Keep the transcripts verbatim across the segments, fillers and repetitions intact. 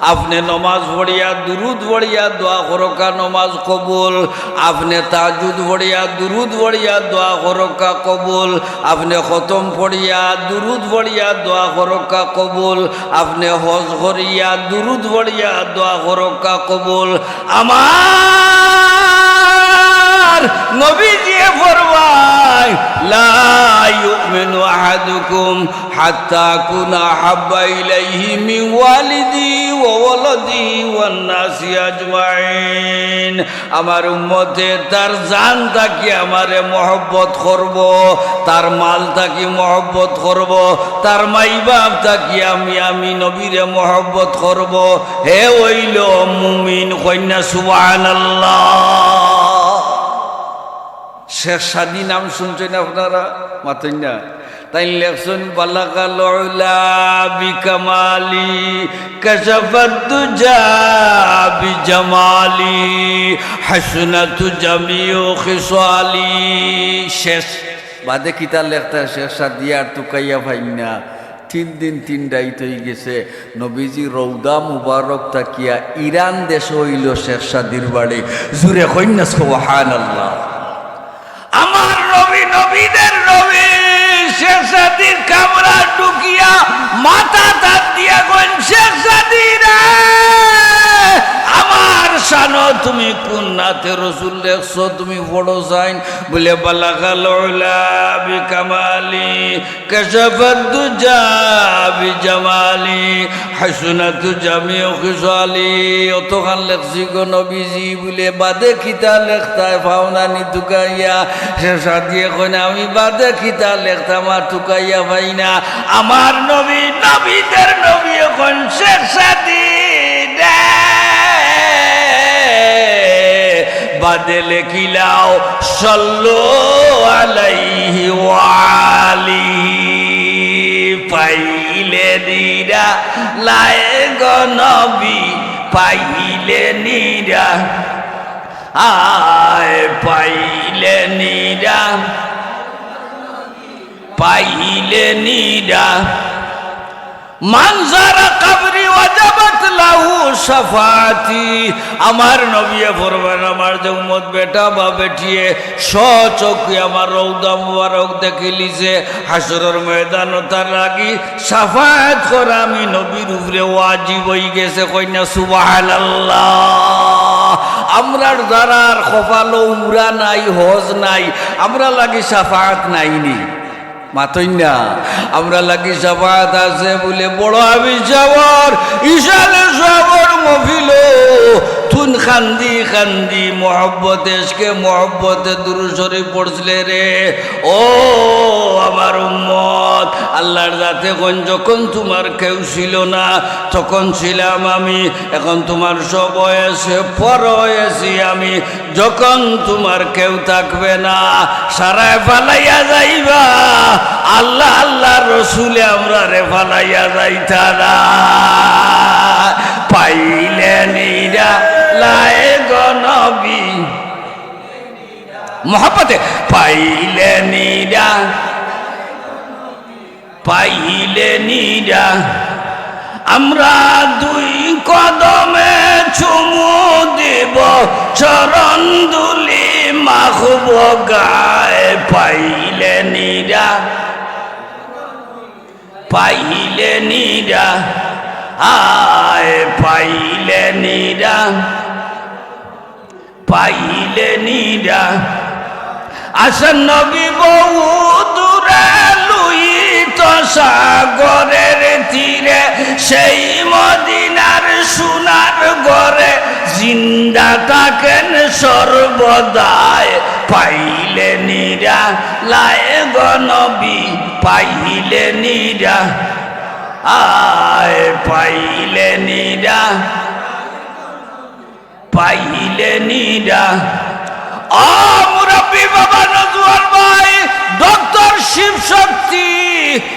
আপনে নমাজ পড়িয়া, দুরুদ পড়িয়া দোয়া করউক্কা, নমাজ কবুল। আপনে তাহাজ্জুদ পড়িয়া, দুরুদ পড়িয়া দোয়া করউক্কা, কবুল। আপনে খতম পড়িয়া, দুরুদ পড়িয়া দোয়া করউক্কা, কবুল। আপনে হজ করিয়া, দুরুদ পড়িয়া দোয়া করউক্কা, কবুল। আমার নবীজিয়ে ফরমাইন, "লা ইউমিনু আহাদুকুম হাত্তা আকুনা আহাব্বা ইলাইহি মিন ওয়ালিদি ওয়া ওয়ালাদি ওয়ান নাসি আজমাইন।" আমার উম্মতে তার জান থাকি আমারে মহব্বত করবো, তার মাল থাকি মহব্বত করবো, তার মাই বাপ থাকি আমি, আমি নবীরে মহব্বত করবো। হে অইলো মুমিন, কইন না সুবহানাল্লাহ। শেখ সাদী নাম শুনছইন আপনারা? মাতইন না। তাইন লেখছইন, "বালাগাল উলা বিকামালি, কাশাফাত দুজা বিজামালি, হাসুনাতু জামিউ খিসালি।" শেষ। বাদে কিতা লেখতা শেখ সাদী আর তুকাইয়া পাইন না। তিন দিন তিন রাইত অইগেছে। নবীজি রওজা মুবারক থাকিয়া ইরান দেশো অইলো শেখ সাদীর বাড়ি। জুরে কইন না সুবহানাল্লাহ। আমার নবী, নবীদের নবী, শেখ সাদীর কামরাত ঢুকিয়া মাথাত আত দিয়া কইন, "শেখ সাদী রে, আমার শানো তুমি কুন নাতে রসুল লেখছো, তুমি পড়ো চাইন।" বুলে, "বালাগাল উলা বিকামালি, কাশাফাত দুজা বিজামালি, হাসুনাতু জামিউ খিসালি।" অতখান লেখছি গো নবীজি। বুলে, "বাদে কিতা লেখতায় পাও না নি তুকাইয়া?" শেখ সাদীয়ে কইন, "আমি বাদে কিতা লেখতাম আর তুকাইয়া পাই না।" আমার নবী, নবীদের নবী অখন শেখ সাদী রে। বাদে লেখিলাও, "সাল্লু আলাইহি ওয়া আলিহি।" পাইলে নিরা লায় গো নবী, পাইলে নিরা, আয় পাইলে নিরা, পাইলে নিরা। "মান জারা কবরি ওয়াজাবাত লাহু শাফাআতি।" আমার নবীয়ে ফরমাইন, আমার যে উম্মত বেটা বা বেটিয়ে স্বচক্ষে আমার রওজা মুবারক দেখিলিছে, হাশরর ময়দানো তার লাগি শাফাআত করা আমি নবীর উপরে ওয়াজিব অইগেছে। কইন না সুবহানাল্লাহ। আমরার যারার কপালো উমরা নাই, হজ নাই, আমরার লাগি শাফাআত নাই নি? মাতইন না। আমরার লাগি শাফাআত আছে বুলে বড় হাফিজ সাবর, ইশালে সাবর মহফিলো তুন কান্দি কান্দি মহব্বতে, এশকে মহব্বতে দুরুদ শরিফ পড়ছিলে রে। ও আমার উম্মত, আল্লার জাতে কইন, "যখন তুমার কেউ ছিল না, তখন ছিলাম আমি, এখন তুমার সব অইছে, পর অইছি আমি।" যখন তুমার কেউ থাকবে না, সারায় ফালাইয়া যাইবা, আল্লা, আল্লার রসুলে আমরারে ফালাইয়া যাইতা না। পাইলে নিরা লায় গো নবী, মহব্বতে পাইলে নিরা, পাইলে নিরা, আমরা দুই কদমে চুমু দিব, চরণ ধুলি মাখব গায়। পাইলে নিরা, পাইলে নিরা, আয় পাইলে নিরা, পাইলে নিরা। আছেন নবী বহু দূরে লুহিত সাগরের তীরে, সেই মদিনার সোনার ঘরে জিন্দা থাকেন সর্বদায়। পাইলে নিরা লায় গো নবী, পাইলে নিরা, আয় পাইলে নিরা, পাইলে নিরা। ও মুরব্বি বাবা, নজওয়ান ভাই, ডক্টর শিব শক্তি,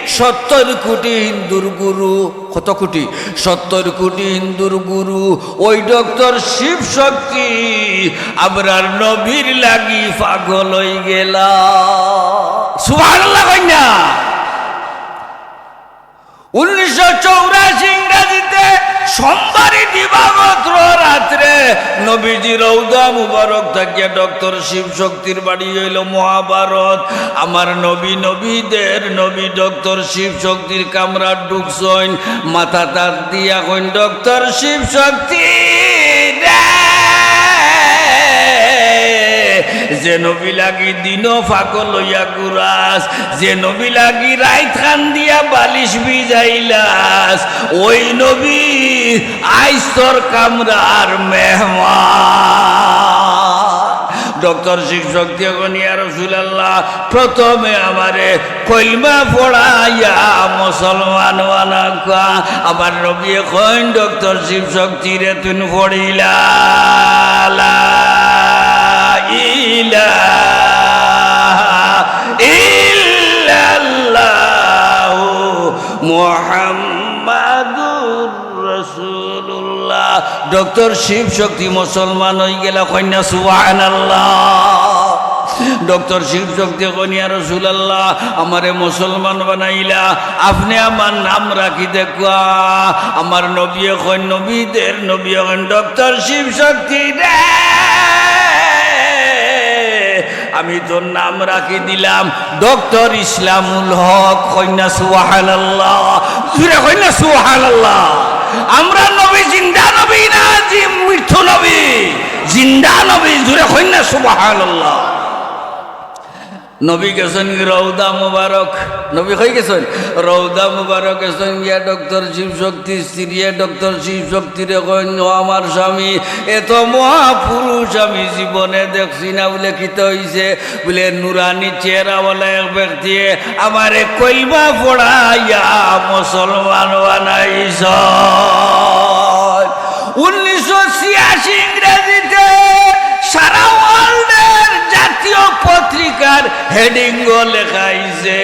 সত্তর কোটি হিন্দুর গুরু। কত কোটি? সত্তর কোটি হিন্দুর গুরু। ওই ডক্টর শিব শক্তি আমরার নবীর লাগি পাগল অইগেলা। সুবহানাল্লাহ কইন না। উনিশশো চৌরাশি ইংরাজিতে সোমবারই দিবাগত রাত্রে নবীজি রওজা মুবারক থাকিয়া ডক্টর শিব শক্তির বাড়ি অইলো মহাভারত। আমার নবী, নবীদের নবী ডক্টর শিব শক্তির কামরাত ঢুকছইন, মাথাত আত দিয়া কইন, "ডক্টর শিব শক্তি রে, যে নবী লাগি দিনো পাগল অইয়া ঘুরাস, যে নবী লাগি রাইত কান্দিয়া বালিশ ভিজাইলাস, ওই নবী আইজ তোর কামরার মেহমান।" ডক্টর শিব শক্তি কইন, "ইয়া রাসূলুল্লাহ, প্রথমে আমারে কলমা পড়াইয়া মুসলমান বানাউক্কা।" আমার নবীয়ে কইন, "ডক্টর শিব শক্তি রে, তুইন পড়িলা লা ইলাহা ইল্লাল্লাহু মুহাম্মাদুর রাসূলুল্লাহ।" ডক্টর শিব শক্তি মুসলমান অইগেলা, কইন না সুবহানাল্লাহ। ডক্টর শিব শক্তি কইন, "ইয়া রাসূলুল্লাহ, আমারে মুসলমান বানাইলা, আপনে আমার নাম রাখি দেউক্কা।" আমার নবীয়ে কইন, নবীদের নবীয়ে কইন, "ডক্টর শিব শক্তি রে, আমি তোর নাম রাখি দিলাম ডক্টর ইসলামুল হক।" কইন না সুবহানাল্লাহ, জুরে কইন না সুবহানাল্লাহ। আমরার নবী জিন্দা নবী না জি মৃত্যু নবী? জিন্দা নবী, জুরে কইন না সুবহানাল্লাহ। নবী গেছইন রওজা মুবারক, নবী কই গেছইন? রওজা মুবারক গেছইন গিয়া ডক্টর শিব শক্তি স্ত্রীয়ে ডক্টর শিব শক্তিরে কইন, "ও আমার স্বামী, এত মহাপুরুষ আমি জীবনে দেখছি না।" বুলে, "কিতা অইছে?" বুলে, "নুরানি চেহারাওয়ালা এক ব্যক্তিয়ে আমারে কলমা পড়াইয়া মুসলমান বানাইছইন।" উনিশশো ছিয়াশি ইংরেজিতে সারা ওয়ার্ল্ডের জাতীয় পত্রিকার হেডিংও লেখা অইছে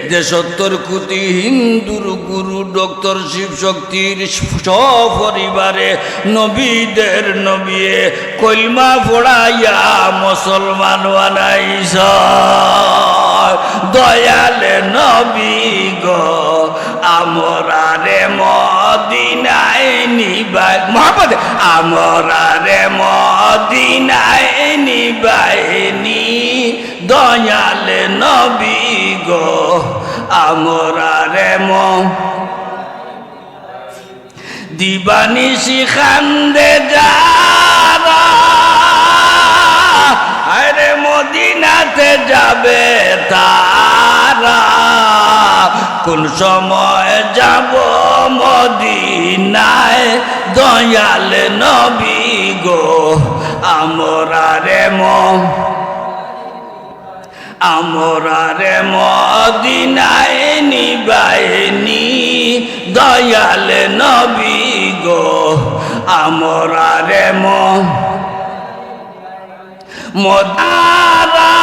যে সত্তর কোটি হিন্দুর গুরু ডক্টর শিব শক্তির সপরিবারে নবীদের নবীয়ে কলমা পড়াইয়া মুসলমান বানাইছইন। দয়াল নবী গো, আমরারে মদিনায় নিবায়, মহব্বতে, আমরারে মদিনায় নিবায়নি, দয়াল নবী গো, আমরারে ম-, দিবানিশি কান্দে যারা, আরে মদিনাতে যাবে তারা, কোন সময় যাব মদিনায়, দয়াল নবী গো, আমরারে ম-, আমরারে মদিনায় নিবায়নি, দয়াল নবী গো, আমরারে ম-, মদারা,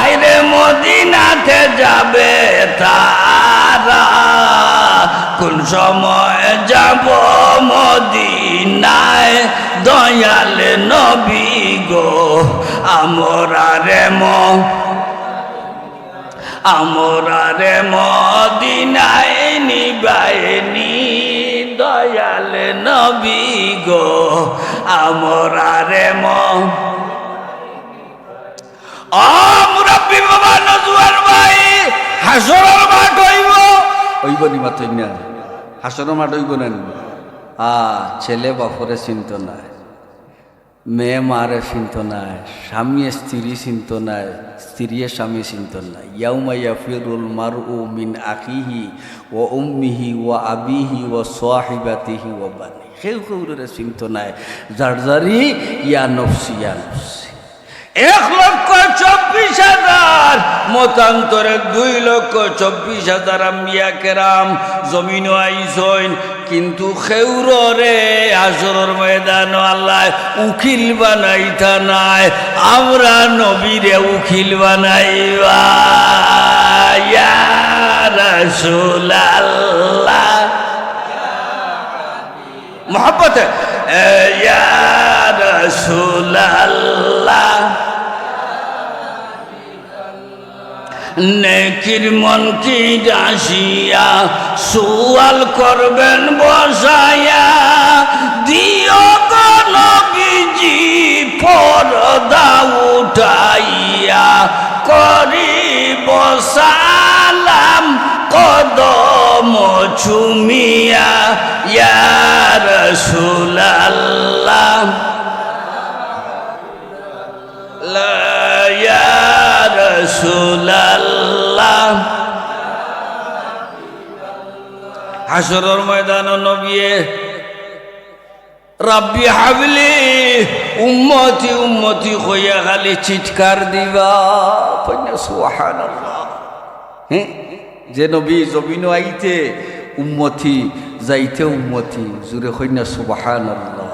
আইরে মদিনাতে যাবে তারা, কোন সময় যাব মদিনায়, দয়াল নবী গো, আমরারে ম-, আমরারে মদিনায় নিবায়নি, দয়াল নবী গো, আমরারে ম-, ও মুরব্বি বাবা, নজুয়ার ভাই, হাশরর মাঠ অইবো, অইবো নি মাতইন না? হাশরর মাঠ অইবো না নি? আ, ছেলে বাপরে চিনতো নায়, মেয়ে মারে চিনতো নায়, স্বামীয়ে স্ত্রী চিনতো নায়, স্ত্রীয়ে স্বামী চিনতো নায়। ইয়াউমা ইয়াফিরুল মারউ মিন আখিহি ওয়া উম্মিহি ওয়া আবিহি ওয়া সাহিবাতিহি ওয়া বানি। কেউ কেউরে চিনতো নায়, যার যারি ইয়া নফসি, ইয়া নফসি। এক লক্ষ চব্বিশ হাজার, মতান্তরে দুই লক্ষ চব্বিশ হাজার আম্বিয়া কেরাম জমিনো আইছইন, কিন্তু কেউররে হাশরর ময়দানো আল্লায় উকিল বানাইতা নায়, আমরা নবীরে উকিল বানাইবা। ইয়া রাসূলুল্লাহ। মহব্বতে, এ ইয়া রাসূলুল্লাহ। নেকির মন কি ডাসিয়া, সুয়াল করবেন বসাইয়া, দিও গো নবীজি পর্দা উঠাইয়া, করিব সালাম কদম চুমিয়া, ইয়া রাসূলুল্লাহ। লা ইয়া রাসূলুল্লাহ। হাশরর ময়দানো নবিয়ে রাব্বি হাবলি উম্মতি উম্মতি কইয়া খালি চিৎকার দিবা। কইনা সুবহানাল্লাহ। হ্যাঁ, যে নবী জমিনো আইতে উম্মতি, যাইতে উম্মতি, জুরে কইনা সুবহানাল্লাহ।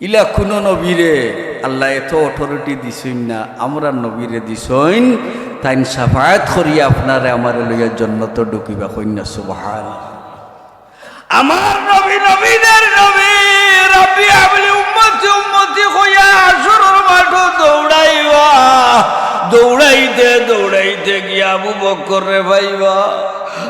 ইলা কুনু নবীরে আল্লায় এত authority দিছইন না, আমরার নবীরে দিছইন, তাইন শাফাআত করিয়া আপনারে আমারে লইয়া জন্নতো ঢুকিবা, কইনা সুবহান। আমার নবী, নবীদের নবী, রাব্বি হাবলি উম্মতি উম্মতি কইয়া হাশরর মাঠো দৌড়াইবা, দৌড়াইতে দৌড়াইতে গিয়া আবু বক্কররে পাইবা।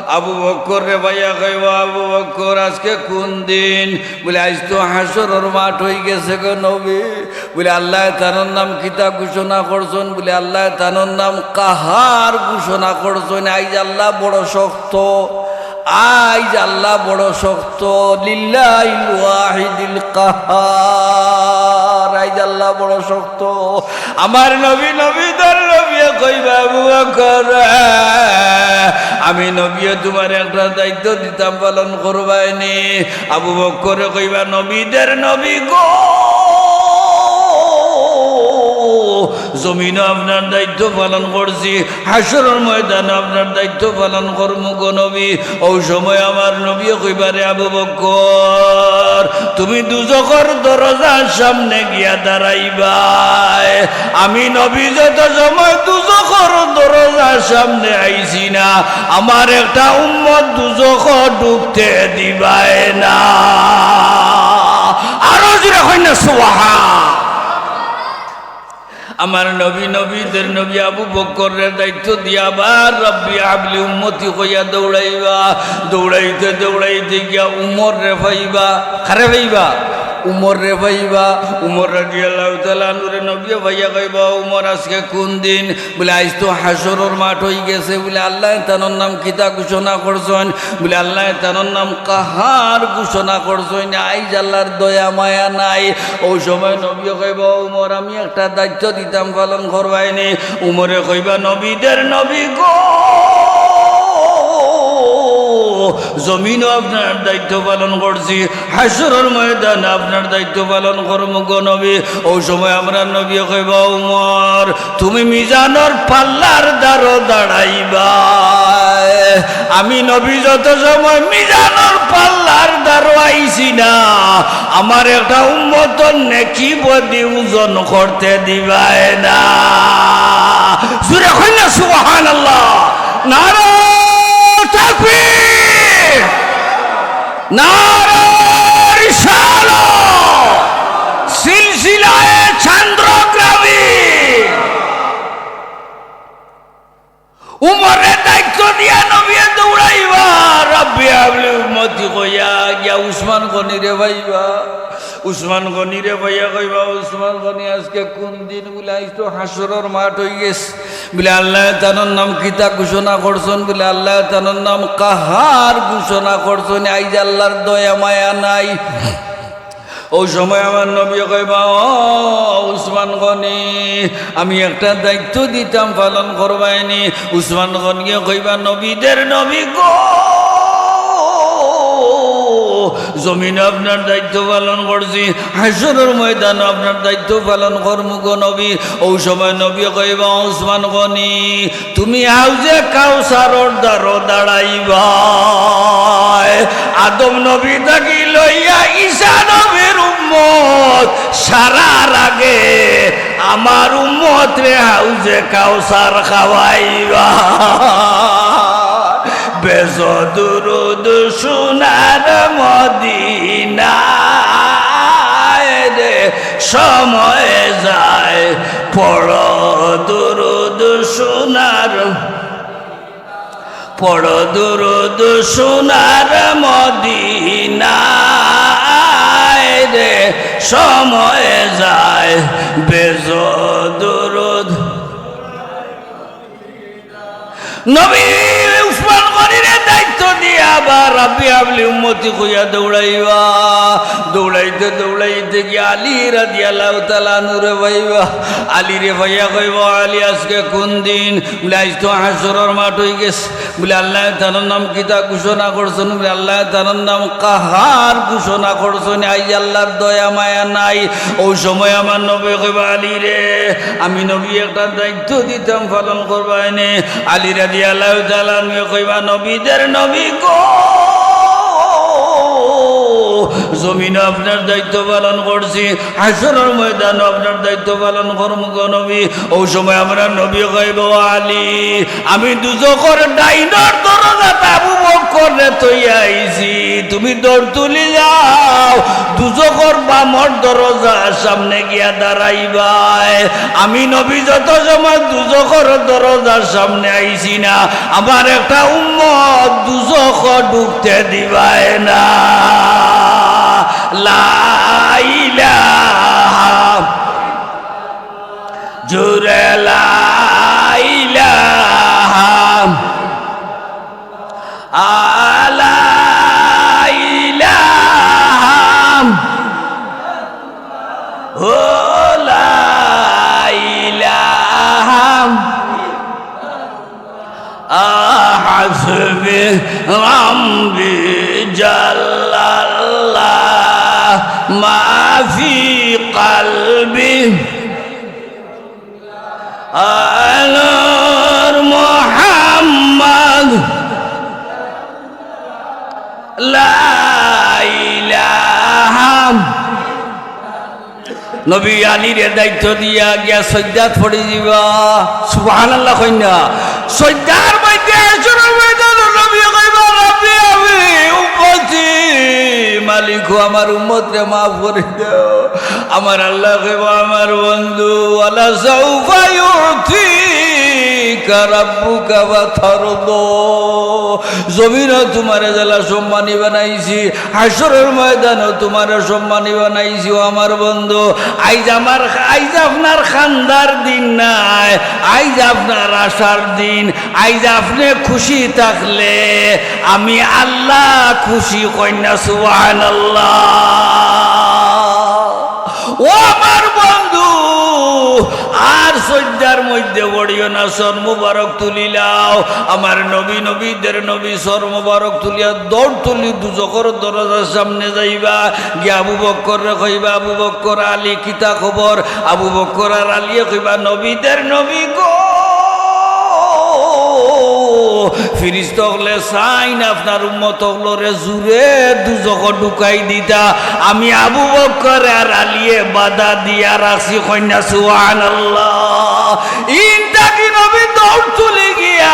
আবু বক্কররে পাইয়া কইবা, "আবু বক্কর, আজকে কুন দিন?" বুলে, "আইজ তো হাশরর মাঠ অইগেছে গো নবী।" বুলে, "আল্লায় তানর নাম কিতা ঘোষণা করছইন?" বুলে, "আল্লায় তানর নাম কাহার ঘোষণা করছইন।" আইজ আল্লাহ বড় শক্ত, আইজ আল্লাহ বড় শক্ত, লিল্লাহিল ওয়াহিদিল কাহহার, আইজ আল্লাহ বড় শক্ত। আমার নবী, নবীদের নবী কইবা, "আবু বকর, আমি নবীয়ে তুমারে একটা দায়িত্ব দিতাম, পালন করবায়নি?" আবু বকরে কইবা, "নবীদের নবী গো, জমিনো আপনার দায়িত্ব পালন করছি, হাশরর ময়দানো আপনার দায়িত্ব পালন করমু গো নবী।" অউ সময় আমার নবীয়ে কইবা, "রে আবু বকর, তুমি দুজখর দরজার সামনে গিয়া দাঁড়াইবায়। আমি নবী যত সময় দুজখর দরজার সামনে আইছি না, আমার একটা উম্মত দুজখো ঢুকতে দিবায় না।" আরো জুরে কইনা সুবহান। আমার নবী, নবীদের নবী আবু বকররে দায়িত্ব দিয়া আবার রাব্বি হাবলি উম্মতি কইয়া দৌড়াইবা। দৌড়াইতে দৌড়াইতে গিয়া উমররে পাইবা। কারে পাইবা? উমররে পাইবা। উমর রাদিয়াল্লাহু তাআলা আনহুরে নবীয়ে পাইয়া কইবা, "উমর, আজকে কুন দিন?" বুলে, "আইজ তো হাশরর মাঠ অইগেছে।" বুলে, "আল্লায় তানর নাম কিতা ঘোষণা করছইন?" বুলে, "আল্লায় তানর নাম কাহহার ঘোষণা করছইন, আইজ আল্লার দয়া মায়া নাই।" অউ সময় নবীয়ে কইবা, "উমর, আমি একটা দায়িত্ব দিতাম, পালন করবায়নি?" উমরে কইবা, "নবীদের নবী গো, জমিনো আপনার দায়িত্ব পালন করছি, হাশরর ময়দানো আপনার দায়িত্ব পালন করমু গো নবী।" অউ সময় আমরার নবীয়ে কইবা, "উমর, তুমি মিজানর পাল্লার দ্বারো দাঁড়াইবায়। আমি নবী যত সময় মিজানর পাল্লার দ্বারো আইছি না, আমার একটা উম্মতর নেকি বদি ওজন করতে দিবায় না।" জুরে কইনা সুবহানাল্লাহ। নারায়ে তাকবীর, নারায়ে রিসালাত, সিলসিলায়ে চন্দ্রগ্রামী। উমররে দায়িত্ব দিয়া নবীয়ে দৌড়াইবা, রাব্বি হাবলি উম্মতি কইয়া গিয়া উসমান গনিরে পাইবা। উসমান গনিরে পাইয়া কইবা, "উসমান গনি, আজকে কুন দিন?" বুলে, "আইজ তো হাশরর মাঠ অইগেছে।" বুলে, "আল্লায় তানর নাম কিতা ঘোষণা করছইন?" বুলে, "আল্লায় তানর নাম কাহহার ঘোষণা করছইন, আইজ আল্লার দয়া মায়া নাই।" অউ সময় আমার নবীয়ে কইবা, "ও উসমান গনি, আমি একটা দায়িত্ব দিতাম, পালন করবায়নি?" উসমান গনিয়ে কইবা, "নবীদের নবী গো, জমিনো আপনার দায়িত্ব পালন করছি, হাশরর ময়দানো আপনার দায়িত্ব পালন করমু গো নবী।" অউ সময় নবীয়ে কইবা, "উসমান গনি, তুমি হাউজে কাউসারর দ্বারো দাঁড়াইবায়। আদম নবী থাকি লইয়া ঈসা নবীর উম্মত সারার আগে আমার উম্মতরে হাউজে কাউসার খাওয়াইবা।" বেজো দুরুদ সোনার মদিনায় রে, সময় যায়, পড়ো দুরুদ সোনার, পড়ো দুরুদ সোনার মদিনায় রে, সময় যায় বেজো দুরুদ। নবী উসমান গনিরে দায়িত্ব দিয়া আবার "রাব্বি হাবলি উম্মতি" কইয়া দৌড়াইবা। দৌড়াইতে দৌড়াইতে গিয়া আলী রাদিয়াল্লাহু তাআলা আনহুরে পাইবা। আলীরে পাইয়া কইবা, "আলী, আজকে কোন দিন?" বলে, "আইজ তো হাশরর মাঠ অইগেছে।" বলে, "আল্লায় তানর নাম কিতা ঘোষণা করছইন?" বলে, "আল্লায় তানর নাম কাহার ঘোষণা করছইন। আইজ আল্লার দয়া মায়া নাই।" অউ সময় আমার নবী কইবা, "আলীরে, আমি নবী একটা দায়িত্ব দিতাম, পালন করবায়নে?" আলী রাদিয়াল্লাহু তাআলা আনহু কইবা, "নবীদের নবী গো, জমিনো আপনার দায়িত্ব পালন করছি, হাশরর ময়দানো আপনার দায়িত্ব পালন করমু গো নবী।" অউ সময় আমরার নবী কইবা, "ও আলী, আমি দুজখর ডাইনর দরজাত আবু বক্কররে থইয়া আইছি, তুমি দৌড় তুলি যাও, দুজখর বামর দরজার সামনে গিয়া দাঁড়াইবায়। আমি নবী যত সময় দুজখর দরজার সামনে আইছি না, আমার একটা উম্মত দুজখো ঢুকতে দিবায় না।" লা ইলাহা, জোরে লা ইলাহা, আ লা ইলাহা, ও লা ইলাহা। আ হাসবি রাব্বি জাল্লাল্লাহ মা ফি কলবি। আ নূর মুহাম্মদ লা ইলাহা। নবী আলীরে দায়িত্ব দিয়া গিয়া সইজদাত পড়ি যিবা। সুবহানাল্লাহ কইন না। সইজদার মধ্যে হাশরর ময়দানো নবী কইবা, "রাব্বি হাবলি উম্মতি, মালিক ও আমার উম্মতরে মাফ করি দেও।" আমার আল্লায় কইবা, "আমার বন্ধু, ওয়ালা সাউফা ইউতিকা রাব্বুকা ফাতারদা।" জমিনো তুমারে যেলা সম্মানী বানাইছি, হাশরর ময়দানো তুমারে সম্মানী বানাইছি, ও আমার বন্ধু। আইজ আমার, আইজ আপনার কান্দার দিন নায়, আইজ আপনার আশার দিন। আইজ আপনে খুশি থাকলে আমি আল্লাহ খুশি। কইন না সুবহানাল্লাহ। ও আমার বন্ধু, আর সইজদার মধ্যে পড়িও না, সর মুবারক তুলিলাও। আমার নবী, নবীদের নবী সর মুবারক তুলিয়া দৌড় তুলি দুজখর দরজার সামনে যাইবা। গিয়া আবু বক্কররে কইবা, "আবু বক্কর, আলী, কিতা খবর?" আবু বক্কর আর আলীয়ে কইবা, "নবীদের নবী গো, ফিরিস্তা অকলে চাইন আপনার উম্মত অকলরে জুরে দুজখো ঢুকাই দিতা। আমি আবু বক্কর আর আলীয়ে বাধা দিয়া রাখছি।" কইন না সুবহানাল্লাহ। ইন থাকি নবী দৌড় তুলি গিয়া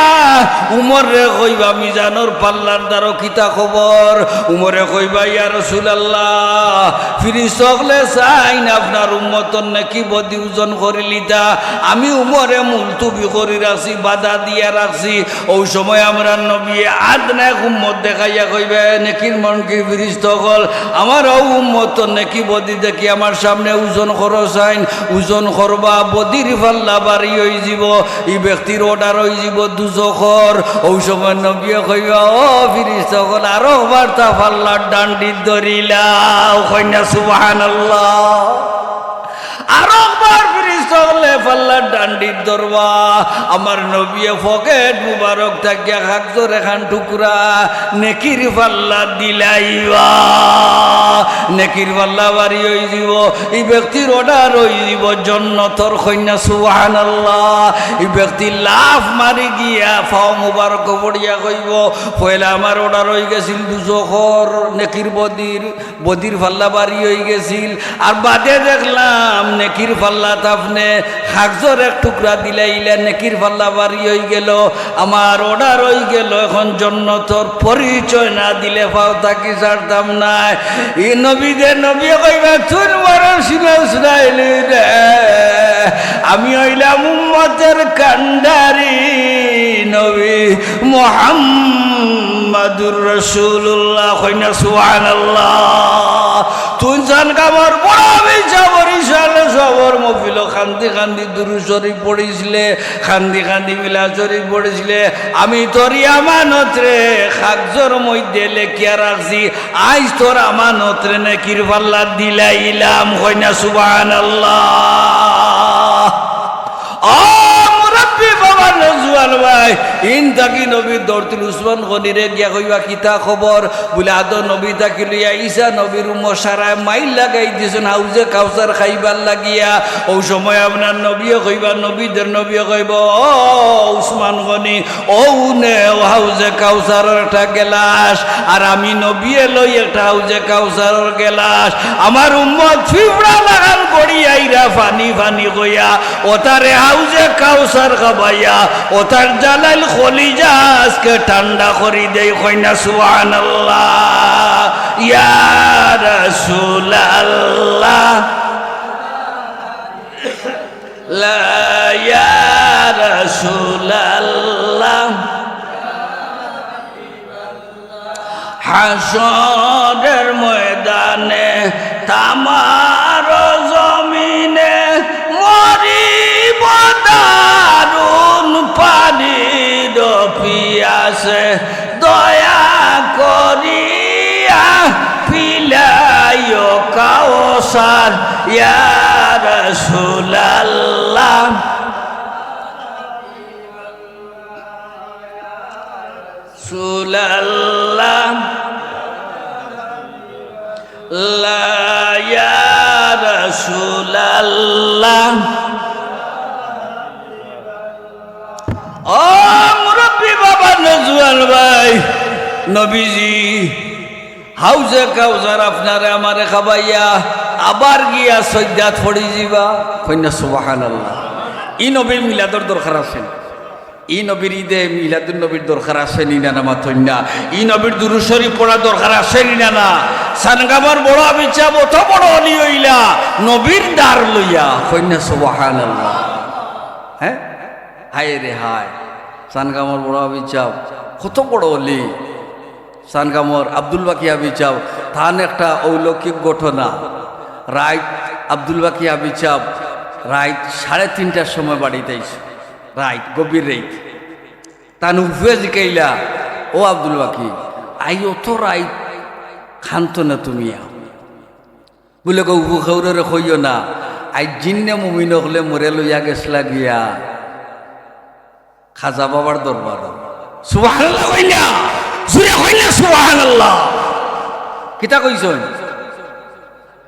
উমররে কইবা, "মিজানর পাল্লার দ্বারো কিতা খবর?" উমরে কইবা, "ইয়া রাসূলুল্লাহ, ফিরিস্তা অকলে চাইন আপনার উম্মতর নেকি বদি ওজন করিলিতা। আমি উমরে মুলতুবি করি রাখছি, বাধা দিয়া রাখছি।" অউ সময় আমরার নবীয়ে আদনা এক উম্মত দেখাইয়া কইবা, "এ নেকির মুনকির ফিরিস্তা অকল, আমার অউ উম্মতর নেকি বদি দেখি আমার সামনে ওজন করো চাইন, ওজন করবা, বদির পাল্লা ভারি অইযিবো, ই ব্যক্তির order অইযিবো দুজখর।" অউ সময় নবীয়ে কইবা, "ও ফিরিস্তা অকল, আরোকবার তা পাল্লার ডান্ডিত ধরিলাও।" কইন না সুবহানাল্লাহ। আরোকবার ফিরিস্তা অকলে পাল্লার ডান্ডিত ধরবা। আমার নবীয়ে পকেট মুবারক থাকিয়া কাগজর এখান টুকরা নেকির পাল্লা দিলাইবা। নেকির পাল্লা ভারি অইযিবো। ই ব্যক্তির order অইযিবো জন্নতর। কইন না সুবহানাল্লাহ। ই ব্যক্তি লাফ মারি গিয়া পাও মুবারকো পড়িয়া কইবো, "পয়লা আমার order অইগেছিল দুজখর নেকির বদির।" বদির পাল্লা ভারি অইগেছিল। আর বাদে দেখলাম নেকির পাল্লাত আপনে কাগজর এক টুকরা দিলাইলা, নেকির পাল্লা ভারি অইগেলো। আমার order অইগেলো, এখন জন্নতর পরিচয় না দিলে পাও থাকি ছাড়তাম নায়। ই নবীদের নবীয়ে কইবা, "তুই বড় সিনা সুনাইলি রে, আমি অইলাম উম্মতে কান্ডারি নবী মুহাম্মাদুর রাসূলুল্লাহ। কইনা সুবহানাল্লাহ। তুইন সানগামর বড় অফিসা বরিশাল সবর মফিলো কান্দি কান্দি দুরুদ শরীফ পড়িছিলে, কান্দি কান্দি মিলাদ শরীফ পড়িছিলে। আমি তোর ই আমানতরে কাগজর মধ্যে লেখিয়া রাখছি, আইজ তোর আমানতরে নেকির পাল্লাত দিলাইলাম। কইনা সুবহানাল্লাহ। ও মুরব্বি বাবা নজওয়ান ভাই, ইন থাকি নবীর দৌড় তুলি উসমান গনিরে গিয়া কইবা, "কিতা খবর?" বুলে, "আদো নবী থাকি লইয়া ঈসা নবীর উম্মত সারায় মাইল লাগাই দিছইন হাউজে কাউসার খাইবার লাগিয়া।" অউ সময় আপনার নবীয়ে কইবা, নবীদের নবীয়ে কইবা, "ও উসমান গনি, অউ নেও হাউজে কাউসারর একটা গেলাস, আর আমি নবীয়ে লই একটা হাউজে কাউসারর গেলাস। আমার উম্মত ফিফড়া লাখান গড়ি আইরা ফানি ফানি কইয়া, অতারে হাউজে কাউসার খাবাইয়া, অতার জ্বালাইল কলিজা আজকে ঠান্ডা করি দেই।" কইনা সুবহানাল্লাহ। ইয়া রাসূলুল্লাহ। লা ইয়া রাসূলুল্লাহ। হাশরের ময়দানে তামার জমিনে মরিব দারুণ পানির পিয়াসে, দয়া করিয়া পিলাইও কাউসার, ইয়া রাসূলুল্লাহ। রাসূলুল্লাহ, লা ইয়া রাসূলুল্লাহ। ও মুরব্বি বাবা নজওয়ান ভাই, নবীজি হাউজে কাউসার আপনারে আমারে খাবাইয়া আবার গিয়া সইজ্জাত পড়ি যিবা। কইনা সুবহানাল্লাহ। ই নবীর মিলাদর দরকার আছে নি? ই নবীর ঈদে মিলাদুন নবীর দরকার আছে নি না, না মাতইন না? ই নবীর দুরূদ শরীফ পড়া দরকার আছে নি না, না? সানগামর বড় আবিচাব অত বড় অলি অইলা নবীর দার লইয়া। কইনা সুবহানাল্লাহ। হ্যাঁ? হায় রে হায়, সানগামর বড় আবিচাব কত বড় অলি। সানগামর আব্দুল বাকি আবিচাব, তান একটা অলৌকিক ঘটনা। রাইত আব্দুল বাকি আবিচাব রাইত সাড়ে তিনটার সময় বাড়িত আইছে, রাইত, গভীর রাইত। তান ফুয়ে জিকাইলা, "ও আব্দুল বাকি, আইজ অত রাইত কানতো না তুমি?" বুলে, "গো, উবু খেউররে কইও না, আইজ জিন্নে মুমিন অকলে মোরে লইয়া গেছলা গিয়া খাজা বাবার দরবার।" সুবহানাল্লাহ কইলা, জুরে কইলা সুবহানাল্লাহ। কিতা কইছইন?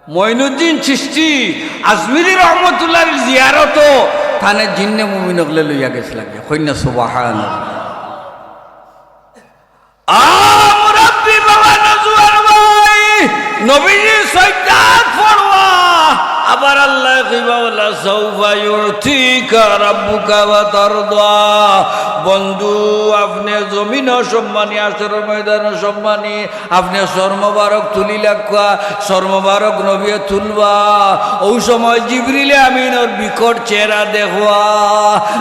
মঈনুদ্দিন চিশতি আজমিরি রহমতুল্লাহর জিয়ারতো তানে জিন্নে মুমিন অকলে লইয়া গেছলা গিয়া। কইনা সুবহানাল্লাহ। আ, মুরব্বি বাবা নজওয়ান ভাই, নবীজি সইজ্জাত পড়বা। আবার আল্লায় কইবা, "ওয়ালা সাউফা ইউতিকা রাব্বুকা ফাতারদা।" বন্ধু, আপনে জমিনো সম্মানী, হাশরর ময়দানো সম্মানী, আপনে সর মোবারক তুলি লাগুয়া, সর মোবারক নবীয়ে তুলবা। অউ সময় জিবরিলে আমিনর বিকট চেহারা দেখবা।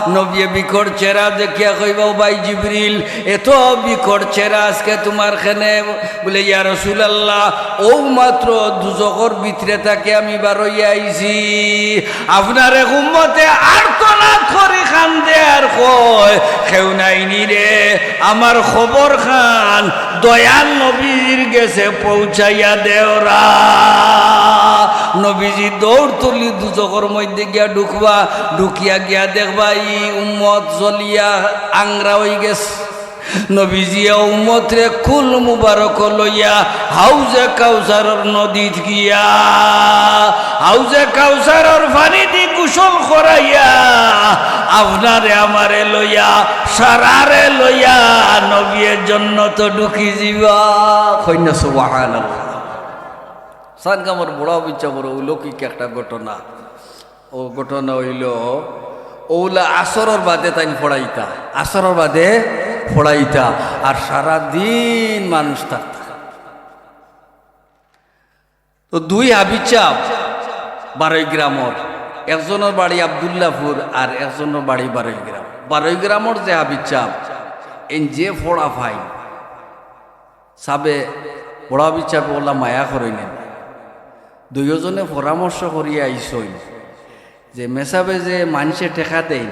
নবীয়ে বিকট চেহারা দেখিয়া কইবা, "ও ভাই জিবরিল, এত বিকট চেহারা আজকে তুমার কেনে?" বুলে, "ইয়া রাসূলুল্লাহ, অউ মাত্র দুজখর ভিতরে থাকি আমি বারইয়া আইছি।" আপনার এক উম্মতে আর্তনাদ করি কান্দে আর কয়, "কেউ নাই নি রে, আমার খবর খান দয়াল নবীর গেছে পৌঁছাইয়া দেওরা।" নবীজি দৌড় তুলি দুজখর মধ্যে গিয়া ঢুকবা, ঢুকিয়া গিয়া দেখবা ই উম্মত জ্বলিয়া আংরা অইগেছে। নবীজিয়ে উম্মতরে কুল মুবারক লইয়া হাউজে কাউসারর নদীত গিয়া, হাউজে কাউসারর পানিদি গোসল করাইয়া, আপনারে আমারে লইয়া, সারারে লইয়া নবীয়ে জন্নতো ঢুকি যিবা। কইনা সুবহানাল্লাহ। সানগামর বড় অবিচ্ছা বড় অলৌকিক একটা ঘটনা। অউ ঘটনা অইলো, অউলা আসরর বাদে তাইন পড়াইতা, আসরর বাদে পড়াইতা, আর সারা দিন মানুষ থাকতা। তো দুই হাফিজ সাব বারই গ্রামর, একজনর বাড়ি আব্দুল্লাপুর আর একজনর বাড়ি বারইগ্রাম। বারইগ্রামর যে হাফিজ সাব, এইন যে ফড়া ফাইন, সাবে, বড় হাফিজ সাবে অলা মায়া করইন। দুইওজনে পরামর্শ করিয়া আইছইন যে মেসাবে যে মানষে টেকা দেইন,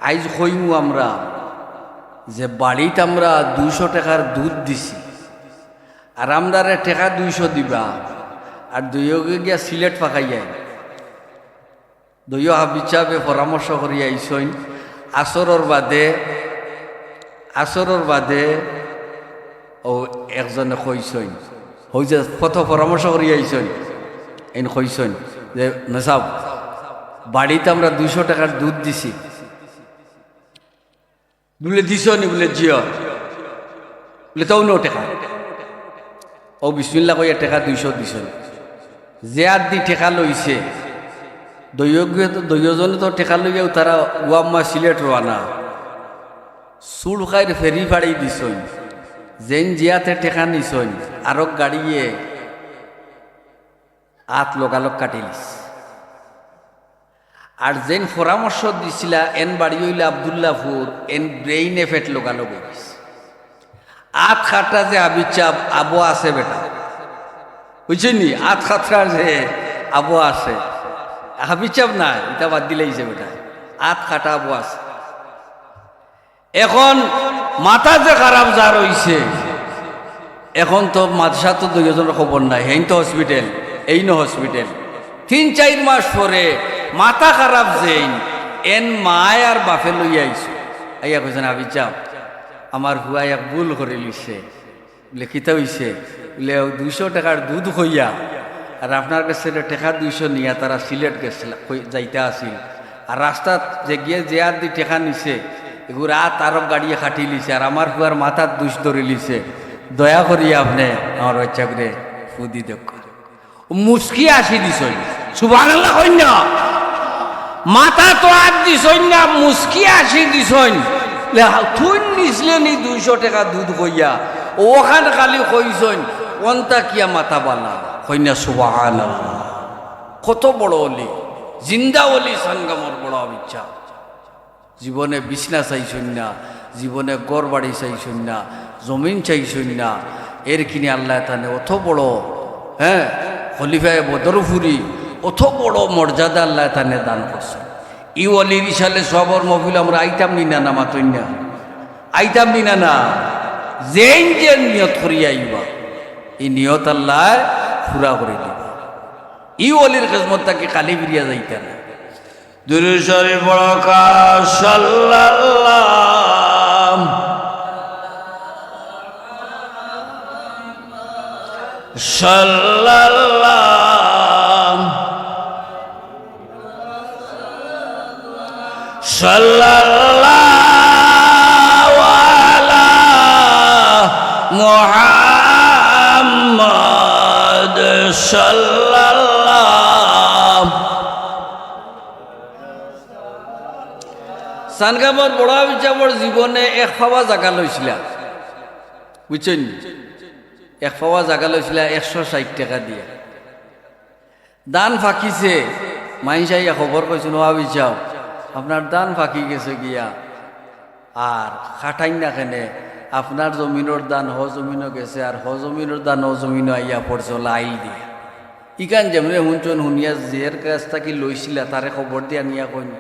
আইজ কইমু আমরা যে বাড়িত আমরা দুইশো টেকার দুধ দিছি, আর আমরারে টেকা দুইশো দিবা, আর দুইওগে গিয়া সিলেট ফাঁকাইয়া আইন। দুইও হাফিজ সাবে পরামর্শ করিয়া আইছইন। আসরর বাদে, আসরর বাদে অউ একজনে কইছইন, অউ যে কত পরামর্শ করিয়া আইছইন, এইন কইছইন যে, "মেসাব, বাড়িত আমরা দুইশো টেকার দুধ দিছি।" বুলে, "দিছো নি?" বুলে, "জি অয়।" বুলে, "তাও নেও টেকা।" অউ বিসমিল্লা কইয়া টেকা দুইশো দিছইন। যে আতদি টেকা লইছে, দুইওগে তো, দুইওজনে তো টেকা লইয়াউ তারা ওয়াম্মা সিলেট রওয়ানা। সুরখাইর ফেরি ফাড়ি দিছইন। যেইন যে আতে টেকা নিছইন, আরক গাড়িয়ে আত লগালগ কাটিলিছে। আর যেইন পরামর্শ দিছিলা, এইন বাড়ি অইলা আব্দুল্লাপুর, এইন ব্রেইনে ফেট লগালগ অইগেছে। আত কাটা যে হাফিজ সাব, আবো আছে বেটা। বুঝছইন নি? আত কাটার যে আবো আছে। হাফিজ সাব না, ইতা বাদ দিলাইছে বেটা। আত কাটা আবো আছে। এখন মাথা যে খারাপ যার অইছে, এখন তো মাদ্রাসাত তো দুইওজনর খবর নাই, হেইন তো হসপিটাল, এইনও হসপিটাল। তিন চাইর মাস পরে মাথা খারাপ যেইন, এইন মায় আর বাপে লইয়া আইছইন। আইয়া কইছইন, "হাফিজ সাব, আমার পুয়ায় এক ভুল করিলিছে।" বুলে, "কিতা অইছে?" বুলে, "অউ দুইশো টেকার দুধ কইয়া, আর আপনার গেছ থাকি টেকা দুইশো নিয়া তারা সিলেট গেছলা, কই-, যাইতা আছিল। আর রাস্তাত যেগিয়ে যে আতদি টেকা নিছে, এগুর আত আরক গাড়িয়ে কাটিলিছে, আর আমার পুয়ার মাথাত দুষ ধরিলিছে। দয়া করিয়া আপনে আমার বাইচ্চাগুরে ফু দি দেউক্কা।" মুচকি হাসি দিছইন। সুবহানাল্লাহ কইন না। মাথাত তো আত দিছইন না, মুচকি হাসি দিছইন। লে, "তুইন নিছলে নি দুইশো টেকা দুধ কইয়া?" অখান খালি কইছইন, অন থাকিয়া মাথা বালা। কইন না সুবহানাল্লাহ। কত বড় অলি, জিন্দা অলি সানগামর বড় হাফিজ সাব। জীবনে বিছনা চাইছইন না, জীবনে ঘর বাড়ি চাইছইন না, জমিন চাইছইন না। এর কিনে আল্লায় তানে অত বড়, হ্যাঁ, খলিফায়ে বদরপুরি, অত বড় মর্যাদা আল্লায় তানে দান করছইন। ই অলির ইসালে সওয়াবর মহফিল আমরা আইতাম নি না, না মাতইন না? আইতাম নি না, না? যেইন যেইন নিয়ত করিয়া আইবা, ই নিয়ত আল্লায় পুরা করি দিবা। ই অলির খেজমত থাকি খালি ফিরিয়া যাইতা না। দুরূদ শরীফ পড়ো কা সাল্লাল্লাহ, সাল্লাল্লাহ, সাল্লাল্লাহু আলা মুহাম্মদ সাল্লাল্লাহ। সানগামর বড় হাফিজ সাবর জীবনে এক পাওয়া জাগা লইছিলা, বুঝছইন নি? এক পাওয়া জাগা লইছিলা একশো ষাইট টেকা দিয়া। ধান ফাকিছে, মাইনষে আইয়া খবর কইছইন, "ও হাফিজ সাব, আপনার ধান ফাকি গেছে গিয়া, আর কাটাইন না কেনে? আপনার জমিনর ধান হ জমিনো গেছে, আর হ জমিনর ধান হ জমিনো আইয়া পড়ছে, অলা আইল দিয়া।" ইখান যেমনে হুনছইন, হুনিয়া যের গেছ থাকি লইছিলা, তারে খবর দিয়া নিয়া কইন,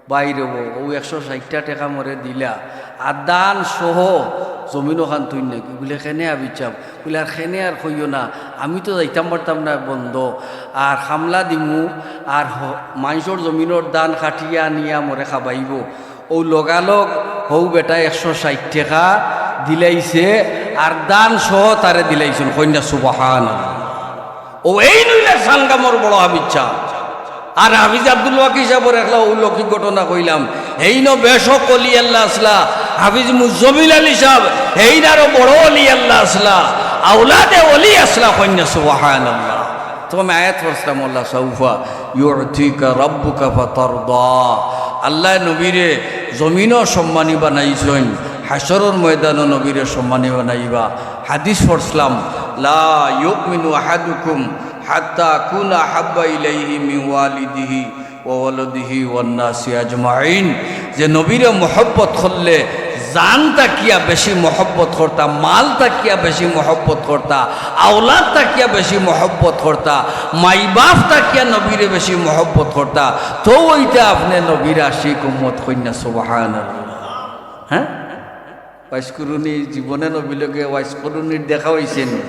"ভাইরে, অউ একশো ষাইটটা টেকা মরে দিলা, আর ধান সহ জমিন অখান তুইন নাকি?" বুলে, "কেনে হাফিজ সাব?" বুলে, "আর কেনে আর কইও না, আমি তো যাইতাম পারতাম না বন্দ, আর কামলা দিমু, আর হ-, মাইনষর জমিনর ধান কাটিয়া আনিয়া মরে খাবাইবো।" অউ লগালগ হউ বেটায় একশো ষাইট টেকা দিলাইছে, আর ধান সহ তারে দিলাইছইন। কইন না সুবহানাল্লাহ। অউ এইন অইলা সানগামর বড় হাফিজ সাব। আর হাফিজ আব্দুল বাকি সাবর একলা অলৌকিক ঘটনা কইলাম, হেইনও বেশক অলি আল্লাহ আছলা। হাফিজ মুজাম্মিল আলী সাব, হেইন আরো বড় অলি আল্লাহ আছলা, আওলাদে অলি আছলা। কইন না সুবহানাল্লাহ। তো আমি আয়াত পড়ছিলাম, "ওয়ালা সাউফা ইউতিকা রাব্বুকা ফাতারদা।" আল্লায় নবীরে জমিনো সম্মানী বানাইছইন, হাশরর ময়দানো নবীরে সম্মানী বানাইবা। হাদিস পড়ছিলাম, "লা ইউমিনু আহাদুকুম হাত্তা আকুনা আহাব্বা ইলাইহি মিন ওয়ালিদিহি ওয়া ওয়ালাদিহি ওয়ান নাসি আজমাইন। যে নবীরে মহব্বত করলে জান থাকিয়া বেশি মহব্বত করতা, মাল থাকিয়া বেশি মহব্বত করতা, আওলাদ থাকিয়া বেশি মহব্বত করতা, মাই বাপ থাকিয়া নবীরে বেশি মহব্বত করতা, তো ওইটা আপনি নবীর আশিক উম্মত। কইন না সুবহানাল্লাহ। হ্যাঁ, ওয়াইস করুনি জীবনে নবীর লগে ওয়াইস করুনির দেখা অইছে নি?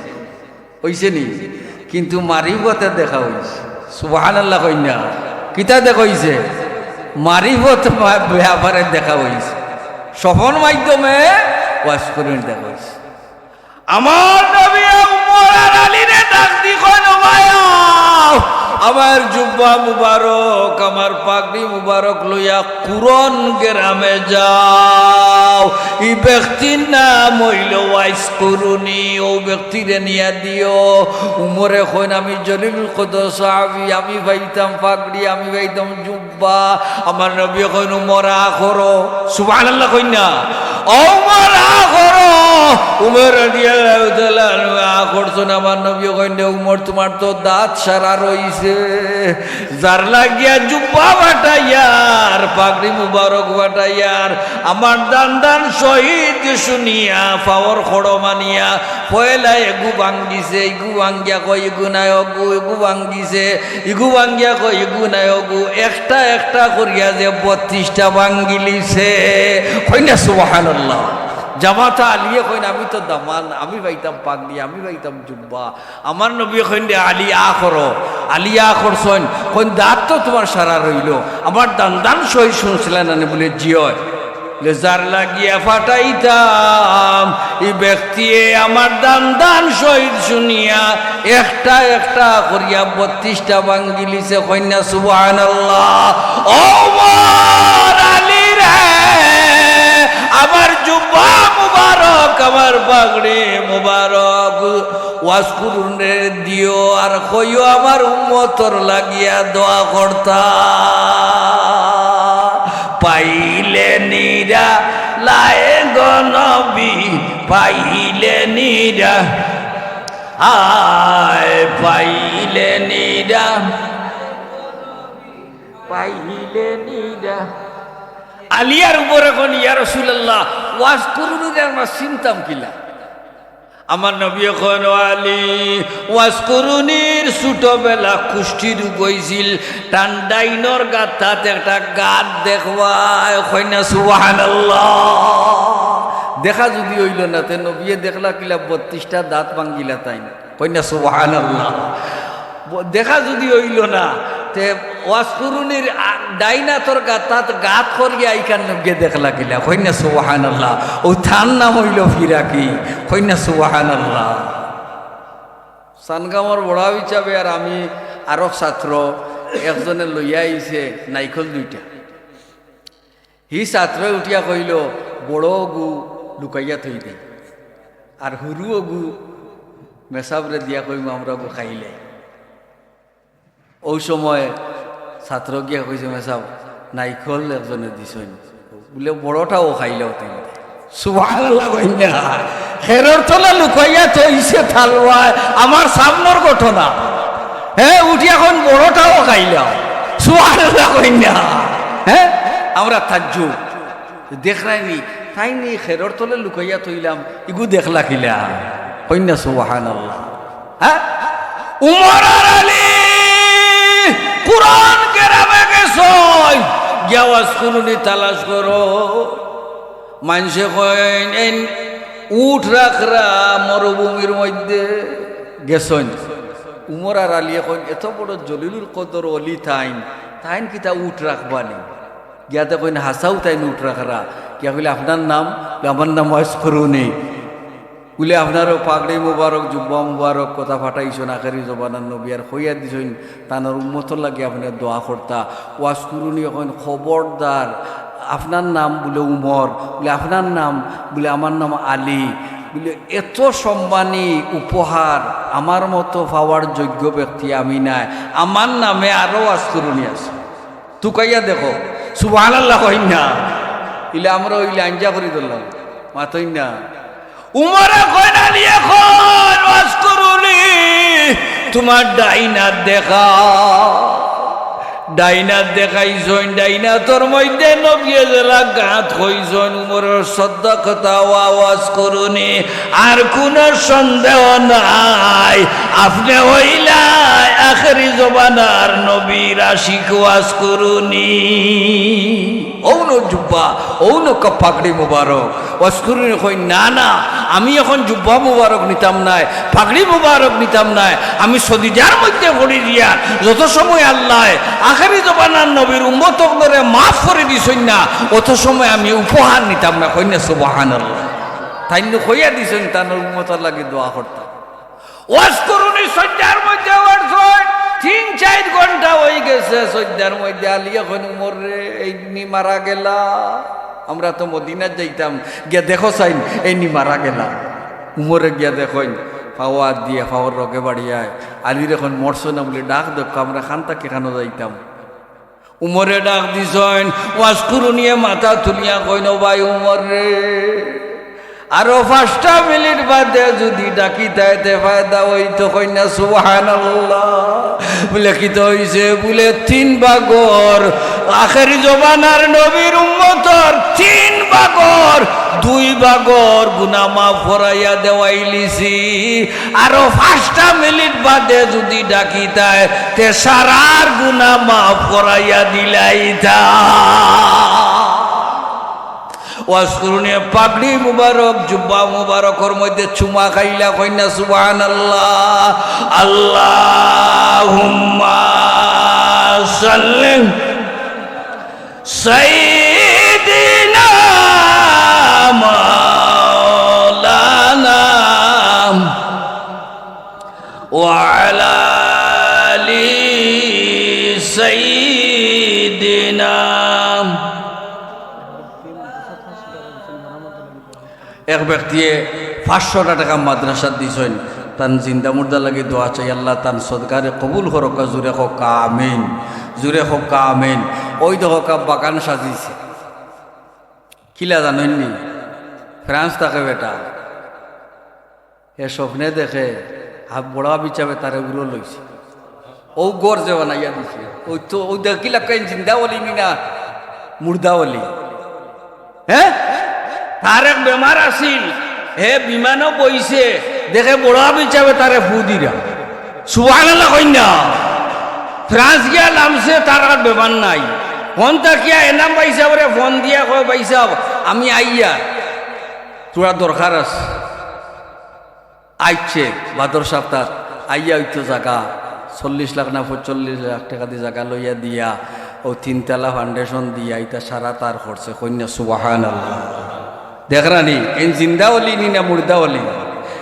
অইছে নি? কিন্তু মারিফতে দেখা অইছে। সুবহানাল্লাহ কইন না। কিতা দেখা অইছে? মারিফত মা-, ব্যাপারে দেখা অইছে। স্বপন মাধ্যমে ওয়াইস করুনির দেখা অইছে। আমার নবী উমর আর আলীরে ডাক দি কইন, "ও ভাইয়া, আমার জুব্বা মুবারক, আমার পাগড়ি মুবারক লইয়া কুরন গেরামে যাও। ই ব্যক্তির নাম অইলো ওয়াইস করুনি, ও ব্যক্তিরে নিয়া দিও।" উমরে কইন, "আমি জলিলুল কদর সাহাবী, আমি পাইতাম পাগড়ি, আমি পাইতাম জুব্বা।" আমার নবী কইন, "উমর আ করো।" সুবহানাল্লাহ কইন না। "ও উমর আ করো।" উমর রাদিয়াল্লাহু তাআলা আনহু আ করছইন। আমার নবী কইন, "রে উমর, তুমার তো দাঁত সারা রইছে।" যার লাগিয়া জুব্বা ফাটাইয়ার, পাগড়ি মুবারক ফাটাইয়ার, আমার দান্দান শহীদ শুনিয়া, পাওর খড়ম আনিয়া, পয়লা এগু ভাঙ্গিছে, ইগু ভাঙ্গিয়া কয় ইগু নাই অগু, ইগু ভাঙ্গিছে, ইগু ভাঙ্গিয়া কয় ইগু নাই অগু, একটা একটা করিয়া যে বত্রিশটা ভাঙ্গিলিছে। কইন না সুবহানাল্লাহ। জামাতা আলীয়ে কইন, "আমি তো দামান, আমি পাইতাম পাগড়ি, আমি পাইতাম জুব্বা।" আমার নবী কইন, "রে আলী, আ করো।" আলী আ করছইন, কইন, "দাঁত তো তুমার সারা রইলো, আমার দান্দান শহীদ শুনছিলা না নি?" বুলে, "জি অয়।" বুলে, "যার লাগিয়া ফাটাইতাম, ই ব্যক্তিয়ে আমার দান্দান শহীদ শুনিয়া একটা একটা করিয়া বত্রিশটা ভাঙ্গিলিছে।" কইন না সুবহানাল্লাহ। ও উমর আলী রে, আমার জুব্বা মুবারক, আমার পাগড়ি মুবারক, ওয়াইস করুনিরে দিও আর কইও আমার উম্মতর লাগিয়া দোয়া করতা। পাইলে নিরা লায় গো নবী, পাইলে নিরা, হায় পাইলে নিরা, পাইলে নিরা। আলী আর উমরে কইন, "ইয়া রাসূলুল্লাহ, ওয়াইস করুনিরে আমরা চিনতাম কিলা?" আমার নবীয়ে কইন, "ও আলী, ওয়াইস করুনির ছোটবেলা কুষ্ঠি রোগ অইছিল, তান ডাইনর গাতাত একটা গাত দেখবায়।" কইন না সুবহানাল্লাহ। দেখা যুদি অইলো না, তে নবীয়ে দেখলা কিলা বত্রিশটা দাঁত ভাঙ্গিলা তাইন? কইন না সুবহানাল্লাহ। ব-, দেখা যুদি অইলো না, তে ওয়াইস করুনির আ-, ডাইন আতর গাতাত গাত করিয়া ইখান নবীয়ে দেখলা কিলা? কইন না সুবহানাল্লাহ। অউ তান নাম অইলো ফিরাকি। কইন না সুবহানাল্লাহ। সানগামর বড়াও হিসাবে আর আমি আরক ছাত্র একজনে লইয়া আইছে নাইকল দুইটা। হি ছাত্রয় উঠিয়া কইলো, "বড় অগু লুকাইয়া থই দেই, আর হুরু অগু মেসাবরে দিয়া কইমু আমরা অগু খাইলে।" অউ সময় ছাত্র গিয়া কইছে, "মেসাব, নাইকল একজনে দিছইন।" বুলে, "বড়টাও খাইলাও তুমি।" সুবহানাল্লাহ কইন না। খেরর তলে লুকাইয়া থইছে তালওয়ায়, আমার সামনর ঘটনা। হে, উঠিয়া কইন বড়টাও খাইলাও। সুবহানাল্লাহ কইন না। হে, আমরা তাজ্জুব। দেখরায়নি, তাইন নি খেরর তলে লুকাইয়া থইলাম, ইগু দেখলা কিলা? কইন না সুবহানাল্লাহ। হ্যাঁ? উমর আর আলী কুরন গেরামে গেছইন, গিয়া ওয়াইস করুনি তালাশ করো। মানষে কইন, "এইন উট রাখরা মরুভূমির মধ্যে।" গেছইন। উমর আর আলীয়ে কইন, "এত বড় জলিলুল কদর অলি তাইন, তাইন কিতা উট রাখবা নি?" গিয়া দেখইন হাছাউ তাইন উট রাখরা। গিয়া কইলে, "আপনার নাম?" বুলে, "আমার নাম ওয়াইস করুনি।" বুলে, "আপনারও পাগড়ি মুবারক, জুব্বা মুবারক, কথা ফাটাইছইন আখেরি জমানার নবী, আর কইয়া দিছইন, তানর উম্মতর লাগি আপনে দোয়া করতা।" ওয়াইস করুনি কইন, "খবরদার, আপনার নাম?" বুলে, "উমর।" বুলে, "আপনার নাম?" বুলে, "আমার নাম আলী।" বুলে, "এত সম্মানী উপহার আমার মতো পাওয়ার যোগ্য ব্যক্তি আমি নায়, আমার নামে আরো ওয়াইস করুনি আছে।" তুকাইয়া দেখো, সুবহানাল্লাহ কইন না। ইলা আমরা অইলে আঞ্জা করি ধরলাম, মাতইন না। উমরে কইন, আলীয়ে কইন, ওয়াইস করুনি, তুমার ডাইন আত দেখা। ডাইন আত দেখাইছইন, ডাইন আতর মধ্যে নবীয়ে যেলা গাত কইছইন, উমরর সদ্দা কথা ওয়াজ করুনি। আর কুনু সন্দেহ নাই, আপনে অইলা আখেরি জমানার নবীর আশিক, ওয়াজ করুনি। অউ নু জুব্বা, অউ নু কা-, পাগড়ি মুবারক। ওয়াজ করুনি কইন, "না, না, আমি অখন জুব্বা মুবারক নিতাম নায়, পাগড়ি মুবারক নিতাম নায়, আমি সজিদার মধ্যে পড়ি দিয়া, যত সময় আল্লায় আখেরি জমানার নবীর উম্মত অকলরে মাফ করি দিছইন না, অত সময় আমি উপহার নিতাম না।" কইন না সুবহানাল্লাহ। তাইন নু কইয়া দিছইন, তান উম্মতর লাগি দোয়া করতা। ওয়াজ করুনি সইজদার মধ্যে পড়ছইন, তিন চাইর ঘন্টা অইগেছে সইজদার মধ্যে। আলিয়ে কইন, "উমররে, এইনি মারা গেলা, আমরা তো মদিনাত যাইতাম, গিয়া দেখো চাইন, এইনি মারা গেলা।" উমরে গিয়া দেখইন, পাও আত দিয়া, পাওর রগে বাড়িয়ায়, আলিরে কইন, "মরছো না?" বুলে, "ডাক দেউক্কা, আমরা খান থাকি খানো যাইতাম।" উমরে ডাক দিছইন, ওয়াজ করুনিয়ে মাথা তুলিয়া কইন, "ও ভাই উমররে, আরো পাঁচটা মিনিট বাদে যুদি ডাকিতায় তে ফায়দা অইতো।" কইন না সুবহানাল্লাহ। বুলে, "কিতা অইছে?" বুলে, "তিন ভাগর, আখেরি জমানার নবীর উম্মতর তিন ভাগর দুই ভাগর গুনা মাফ করাইয়া দেওয়াইলিছি।" আরো পাঁচটা মিনিট বাদে যুদি ডাকিতায়, তে সারার গুনা মাফ করাইয়া দিলাইতা। ওয়াজ করুনিয়ে পাগড়ি মুবারক, জুব্বা মুবারকর মধ্যে চুমা খাইলা, কইন না সুবহানাল্লাহ। আল্লাহুম্মা সাল্লি সাইয়্যিদিনা মাওলানা ওয়া আলা আলি সাইয়্যিদিনা। এক ব্যক্তিয়ে পাঁচশো টেকা মাদ্রাসাত দিছইন, তান জিন্দা মুর্দার লাগি দোয়া চাই, আল্লায় তান সদকারে কবুল করউক্কা, জুরে কউক্কা আমিন, জুরে কউক্কা আমিন। অউ দেখউক্কা বাগান সাজিছে, কিলা জানইন নি? ফ্রান্স থাকে বেটা, হে স্বপ্নে দেখে, হা-, বড় হাফিজ সাবে তারে উরো লইছে। অউ ঘর যে বানাইয়া দিছে, অউ তো, অউ দেখিলা কেন জিন্দা অলি নি না মুর্দা অলি? হে? তার এক বেমার আছিল, হে বিমানো বইছে, দেখে বড় হাফিজ সাবে তারে ফু দিরা। সুবহানাল্লাহ কইন না। ফ্রান্স গিয়া লামছে, তার আর বেমার নাই। ফোন থাকিয়া এনাম ভাইসাবরে ফোন দিয়া কয়, "ভাইসাব, আমি আইয়ার, থুড়া দরকার আছে।" আইছে বাদর সাবতাত, আইয়া অইতো জাগা চল্লিশ লাখ না পঁয়তাল্লিশ লাখ টেকা দি জাগা লইয়া দিয়া, অউ তিনতলা foundation দিয়া ইতা সারা তার করছে। কইন না সুবহানাল্লাহ। দেখরা নি, এইন জিন্দা অলি নি না মুর্দা অলি?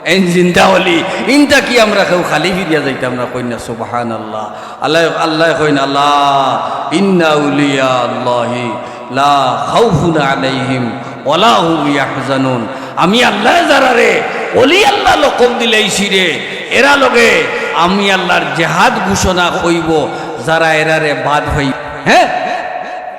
এইন জিন্দা অলি। ইন থাকি আমরা কেউ খালি ফিরিয়া যাইতাম না। কইন না সুবহানাল্লাহ। আল্লায়, আল্লায় কইন, "আলা ইন্না আউলিয়া আল্লাহি লা খাউফুন আলাইহিম ওয়া লা হুম ইয়াহজানুন।" আমি আল্লায় যারারে অলি আল্লাহ লকব দিলাইছি রে, এরা লগে আমি আল্লাহর জেহাদ ঘোষণা অইবো, যারা এরারে বাদ পাই, হে?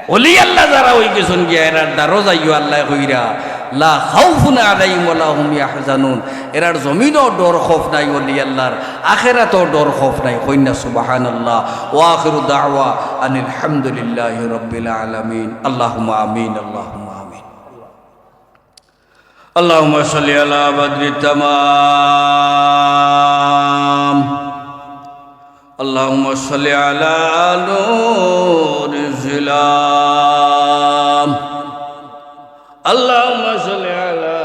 অলি আল্লাহ যারা অইগেছইন গিয়া, এরার দ্বারো যাইও, আল্লায় কইরা, "লা খাউফুন আলাইহিম ওয়া লা হুম ইয়াহজানুন।" এরার জমিনো ডর খৌফ নাই অলি আল্লাহর, আখেরাতো ডর খৌফ নাই। কইন না সুবহানাল্লাহ। ওয়া আখিরু দাওয়ানা আনিল হামদুলিল্লাহি রাব্বিল আলামিন। আল্লাহুম্মা আমিন, আল্লাহুম্মা আমিন। اللهم صل على بدر التمام. اللهم صل على نور الظلام. اللهم صل على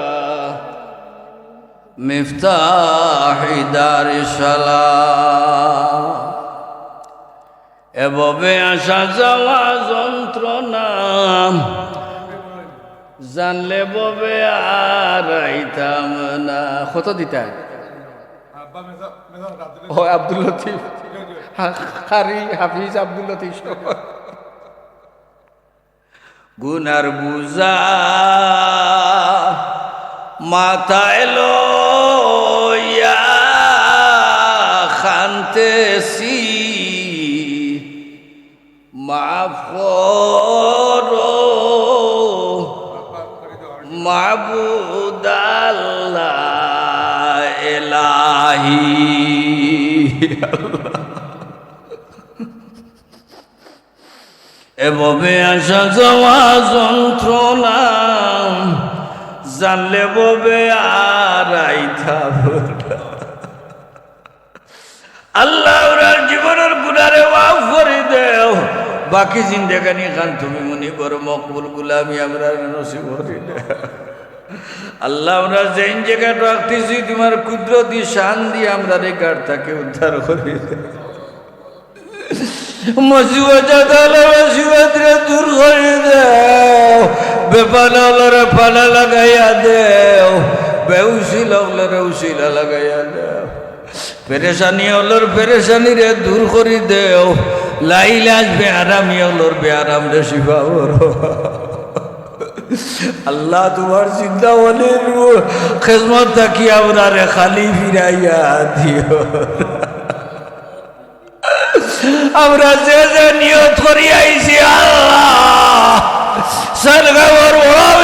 مفتاح دار السلام. এভাবে আসা যাওয়া যন্ত্রণা, জানলে ববে আর আইতাম না। কত দিতা? ও আব্দুল লতিফ, হা-, কারি হাফিজ আব্দুল লতিফ। গুনার বুঝা মাথায় লইয়া কানতেছি, মাফ করো মাবুদ আল্লাহ এলাহি। এভাবে আসা যাওয়া যন্ত্রণা, জানলে ভবে আর আইতাম না। আল্লাহ, আমরার জীবনর গুনারে মাফ করি দেও। বাকি জিন্দেগানি খান তুমি মনিবর মকবুল গুলামি আমরারে নসিব করি দেও। আল্লাহ, আমরা যেইন জাগাত রাখতেছি, তোমার কুদরতি শান দিয়া আমরারে ঘাট থাকি উদ্ধার করি দেও। মুসিবত আলা মুসিবতরে দূর করি দেও। বেপানা অকলরে পানা লাগাইয়া দেও। বেউসিলা অকলরে উসিলা লাগাইয়া দেও। পেরেশানি অকলর পেরেশানিরে দূর করি দেও। লাইলাজ বেআরামি অকলর বেআরামরে শিফা করো। আল্লাহ, তোমার জিন্দা ওলির খেদমত থাকি আমরারে খালি ফিরাইয়া দিও। আমরা যে যে নিয়ত করি আইছি, আল্লাহ, সরকার বড়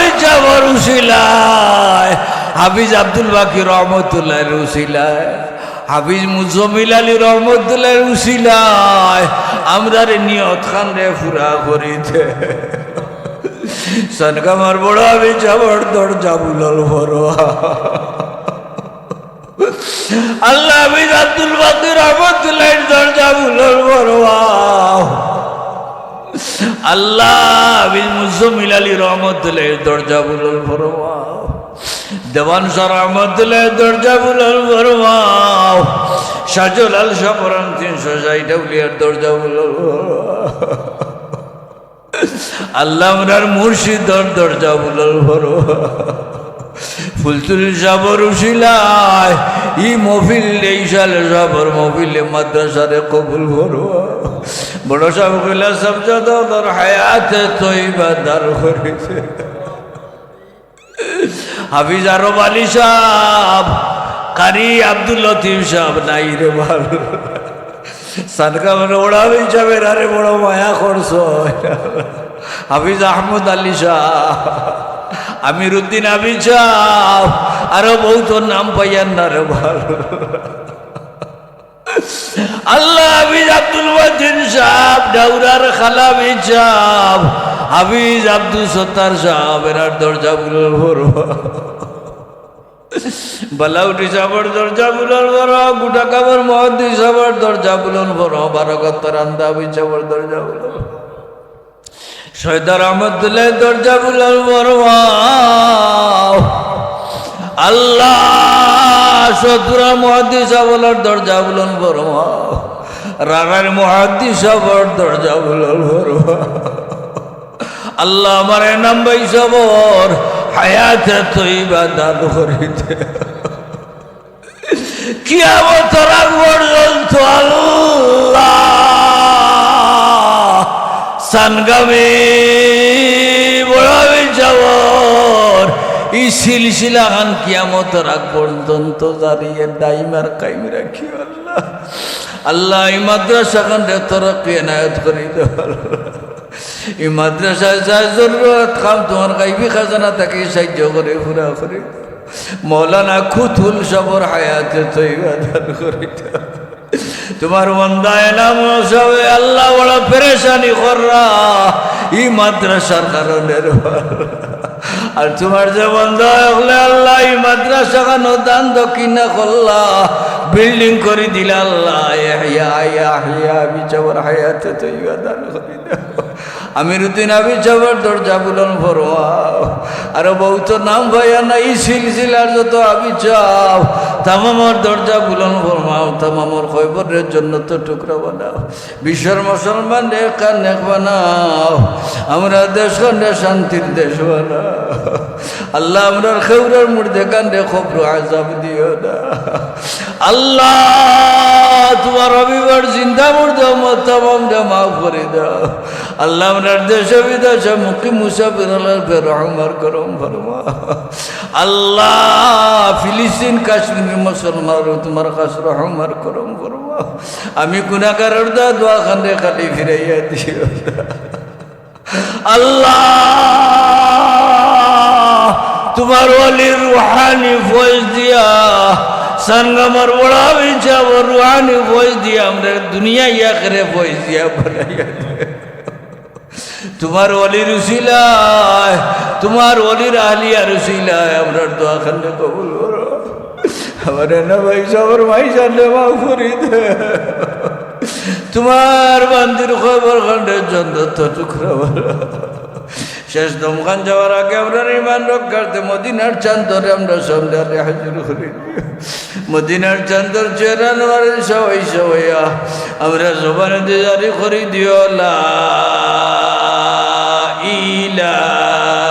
ইচ্ছা বড় উসিলায়, হাফিজ আব্দুল বাকি রহমতুল্লাহর উসিলায়, হাফিজ মুজাম্মিল আলী রহমতুল্লাহর উসিলায়, আমরার নিয়ত খানরে পুরা করি দে। সনকামার বড় হাফিজ সাবর দরজা বুলন্দ করো। আল্লাহ, হাফিজ আব্দুল বাকি রহমতুল্লাহর দরজা বুলন্দ ফরমাও। আল্লাহ, হাফিজ মুজাম্মিল আলী রহমতুল্লাহর দরজা বুলন্দ ফরমাও। দেওয়ান শাহ রহমতুল্লাহর দরজা বুলন্দ ফরমাও। শাহজালাল শাহ পরান তিনশো ষাট আউলিয়ার দরজা বুলন্দ ফরমাও। আল্লাহ, আমরার মুর্শিদর দরজা বুলন্দ করো। ফুলতুলি সাবর উসিলায় ই মহফিল, এই সালে সাবর মহফিলে মাদ্রাসারে কবুল করো। বড় সাব কইলা সাবজাদা ওনার হায়াতে তৈবা দান করি দে। হাফিজ আরব আলী সাব, কারি আব্দুল লতিফ সাব নাই রে বাল। সানকা মানে ওড়াবি সাবের আরে বড় মায়া করছো। হাফিজ আহমদ আলী সাব, আমিরুদ্দিন হাফিজ সাব, আরো বহুত নাম পাইয়ার না রে বাল। আল্লাহ, হাফিজ আব্দুল মতিন সাব, ডাউরার খালাবি সাব, হাফিজ আব্দুল সত্তার সাব, এরার দরজা বুলন্দ করো। বালাউটি সাবর দরজা বুলন্দ করো, গুটাকাবর মুহাদ্দিস সাবর দরজা বুলন্দ করো, বারকতর আন্দাবি সাবর দরজা বুলন্দ করো। সৈয়দ রহমতুল্লাহ দরজা বুলন্দ ফরমাও। আল্লাহ, সতুরা মুহাদ্দিস সাবর দরজা বুলন্দ ফরমাও। রানার মুহাদ্দিস সাবর দরজা বুলন্দ ফরমাও। আল্লাহ, আমার এনাম ভাই সাবর হায়াতে তৈবা দান করি দে। কিয়ামতর আগ পর্যন্ত আল্লাহ, সানগামী বড় হাফিজ সাবর ই সিলসিলা খান কিয়ামতর আগ পর্যন্ত জারি দাইম আর কায়েম রাখিও আল্লাহ। আল্লাহ, ই মাদ্রাসা খানরে তরক্কি এনায়েত করি দেও আল্লাহ। ই মাদ্রাসায় যা জরুরত খান তোমার গাইবি খাজানা থাকি সাহায্য করি পুরা করি দেও। মৌলানা খুতুল সাবর হায়াতে তৈবা দান করি দেও। তোমার বান্দা এনাম সাবে আল্লাহ বড় পেরেশানি কররা, ই মাদ্রাসার কারণে রে বাল। আর তোমার যে বান্দা অকলে আল্লাহ ই মাদ্রাসা খানো দান দক্ষিণা করলা, বিল্ডিং করি দিলা আল্লাহ, ইয়া, ইয়া, ইয়া, হাফিজ সাবর হায়াতে তৈবা দান করি দেও। আমিরুদ্দিন হাফিজ সাবর দরজা বুলন্দ ফরমাও। আরো বহুত নাম পাইয়ার না, ই সিলসিলার যত হাফিজ সাব, তামামর দরজা বুলন্দ ফরমাও, তামামর কবররে জন্নতর টুকরা বানাও। বিশ্বর মুসলমানরে কান নেক বানাও, আমরার দেশ খানরে শান্তির দেশ বানাও। আল্লাহ, আমরার কেউরর মুর্দে খানরে কবরো আজাব দিও না। আল্লাহ, তোমার হাবিবর জিন্দা মুর্দা উম্মত তামামরে মাফ করি দেও। আল্লাহ, আমরার দেশে বিদেশে মুকিম মুসাফির অকলর উপরে রহম আর করম ফরমাও। আল্লাহ, ফিলিস্তিন কাশ্মীর মুসলমানর উপরে তোমার খাস রহম আর করম ফরমাও। আমি গুনাহগারর দা-, দোয়া খানরে খালি ফিরাইয়া দিও। আল্লাহ, তোমার ওলির রুহানি ফয়েজ দিয়া সঙ্গমর বড় অইছে, ও রুহানি ফয়েজ দিয়া আমরার দুনিয়া আখেরাত ফয়েজ দিয়া বানাইয়া দে। তুমার ওলির উসিলায়, তুমার ওলির আহলিয়ার উসিলায় আমরার দোয়া খানরে কবুল করো। আমারে না ভাই সবর ভাই জানলে মাফ করি দে। তুমার বান্দির কবর খানরে জন্নত টুকরা বানাও। শেষ দম খান যাওয়ার আগে আমরার ইমান রক্ষার্থে মদিনার চান্দরে আমরার সামনে আরে হাজির করি দিও। মদিনার চান্দর চেহারা আনোয়ারে সবাই সবাইয়া আমরার জবানে দিয়া জারি করি দিও, লা ইলাহা